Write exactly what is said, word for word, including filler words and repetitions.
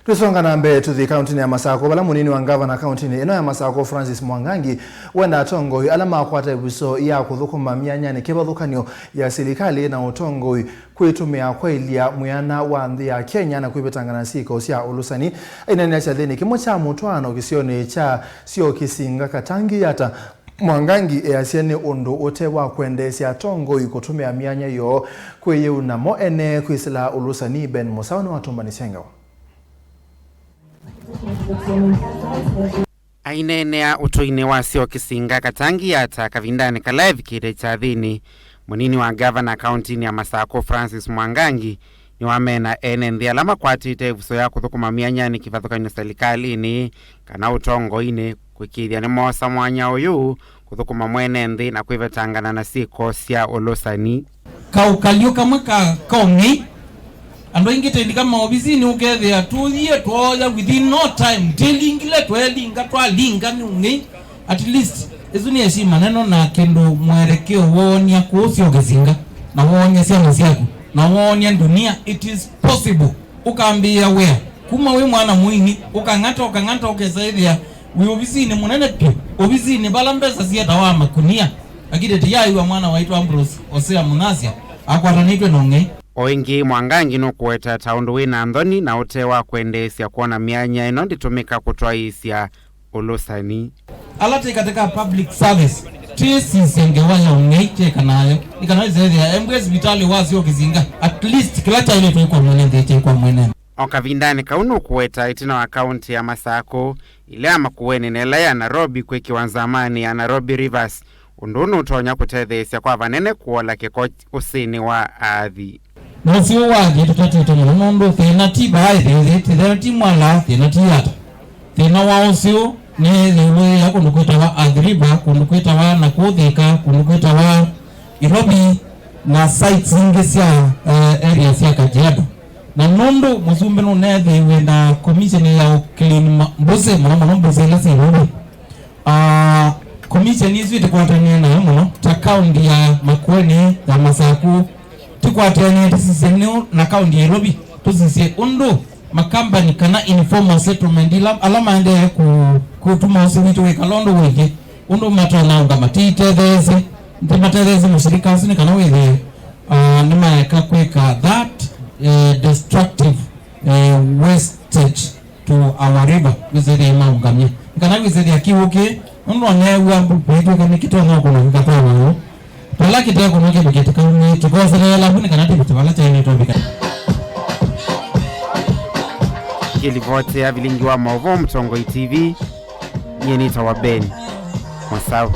Tũisonga na mbee tũthi kauntinĩ ya Masakũ, vala mũnini wa ngavana kauntinĩ ĩno ya Masakũ, Francis Mwangangi, wenda atongoi ala makwata ĩvuso ya kũthũkũma myanyanĩ kĩvathũkany'o ya silikalĩ na ũtongoi kwĩtũmĩa kwaĩlya mwĩana wa nthĩ ya Kenya na kwĩvetangana na syĩko sya ũlũsani. Aineenea kyathĩnĩ kĩmwe kya mũtwaano kĩsionĩ kya Syokisinga Katangi Yata, Mwangangi easya nĩ ũndũ ũte wa kwendeesya atongoi kũtũmĩa myanya yoo kwĩyĩu namo ene kwĩsĩla ũlũsani. Ben Mũsaũ nĩwatũmbanĩsya ngewa. Aineenea ũtũinĩ wa Syokisinga Katangi Yata kavindanĩ kala evikĩte kyathĩnĩ, mũnini wa ngavana kauntinĩ ya Masakũ Francis Mwangangi nĩwamena ene nthĩ ala makwatĩte ĩvuso ya kũthũkũma myanyanĩ kĩvathũkany'o silikalĩnĩ kana ũtongoinĩ kwĩkĩĩthya nĩmoosa mwanya ũyũ kũthũkũma mwene nthĩ na kwĩvetangana na syĩko sya ũlũsani. Kaũkalyũ kamwe ka kaũng'ei. Andũ aingĩ twĩlika maovisinĩ ũkethĩa tũyie twooya within no time, twĩlingile, twelinga, twalinga nĩ ũng'ei. At least ĩsu nĩ heshima neno na kĩndũ mwerekeo woonia kũu Syokisinga na woonia syana syaku na woonia ndunia it is possible. Ũkambĩĩa wĩa kuma wĩ mwana mũini, ũkang'ata, ũkang'ata, ũkesa ĩthĩa wĩ ovisinĩ mũnene vyũ, ovisinĩ vala mbesa syetawa makunia. Akitĩte yaiwa mwana waitũ Ambrose Osea Mũnasya akwatanĩtw'e na ũng'ei. O ĩngĩ, Mwangangi nũkũweta ta ũndũ wĩ na nthoni na ũte wa kwendeesya kwona myanya ĩno ndĩtũmĩka kũtwaĩĩsya ũlũsani. Ala twĩ katĩ ka public service, twĩsisye ngewa ya ũng'ei twĩka nayo. Nĩ kana ĩsethĩa embwe sivitalĩ wa Syokisinga, at least kĩla kyaĩlĩtwe kwa mwene nthĩ kĩ kwa mwene. O kavindanĩ kau nũkũweta ĩtina wa kaunti ya Masakũ, ĩla ya Makueni na ĩla ya Nairobi kwĩkĩwa nzamanĩ ya Nairobi Rivers, ũndũ ũũ nũtonya kũtetheesya kwa vanene kũola kĩko ũsĩnĩ wa aathi. Na ũsĩ ũũ wathi tũtatĩte mũno nũndũ thĩna ti vaa ĩthĩnzĩ, thĩna ti Mwala, thĩna ti Yata. Thĩna wa ũsĩ ũũ nĩ ĩũlũ ya kũndũ kwĩtawa Athi River, kũndũ kwĩtawa na kũũ Thika, kũndũ kwĩtawa Nairobi, na sites ingĩ sya, eh, area sya Kajiado. Na nũndũ mũsumbĩ nũneethĩiwe na commission ya ũ clean ma- mbũsĩ, mũno mũno mbũsĩ ila syĩ Nairobi, ah, commission isu ĩtĩkwatanĩe nayo mũno, ta kaunti ya Makueni, ya Masakũ, tĩkwatanĩe tũsisye nĩũ na kaunti ya Nairobi, tũsisye ũndũ makambani kana informal settlement ila, ala maendee kũ- kũtuma ũsĩ witũ wĩkala ũndũ wĩngĩ, ũndũ matonya ũngama tĩitetheesye, tĩmatetheesye mashirika asu nĩ kana wĩthĩe, ah, nĩmaeka kwĩka that, eh, destructive, eh, wastage to our river, wĩsĩthĩa maũngamye. Nĩ kana wĩsĩthĩa kĩw'ũ kĩĩ, nũndũ oneew'a mbũitw'ĩka nĩ kĩtonya kũnwa kĩkatwawa ũũ. Vala kĩtekũnwa kĩndũ kĩtĩkaumie, kĩkoselela vu nĩ kana tĩvĩte vala kyaĩlĩtwe vika. Kĩlivoti ya vilingi wa maũvoo Mũtongoi T V, nyie nĩtawa Ben Mũsaũ.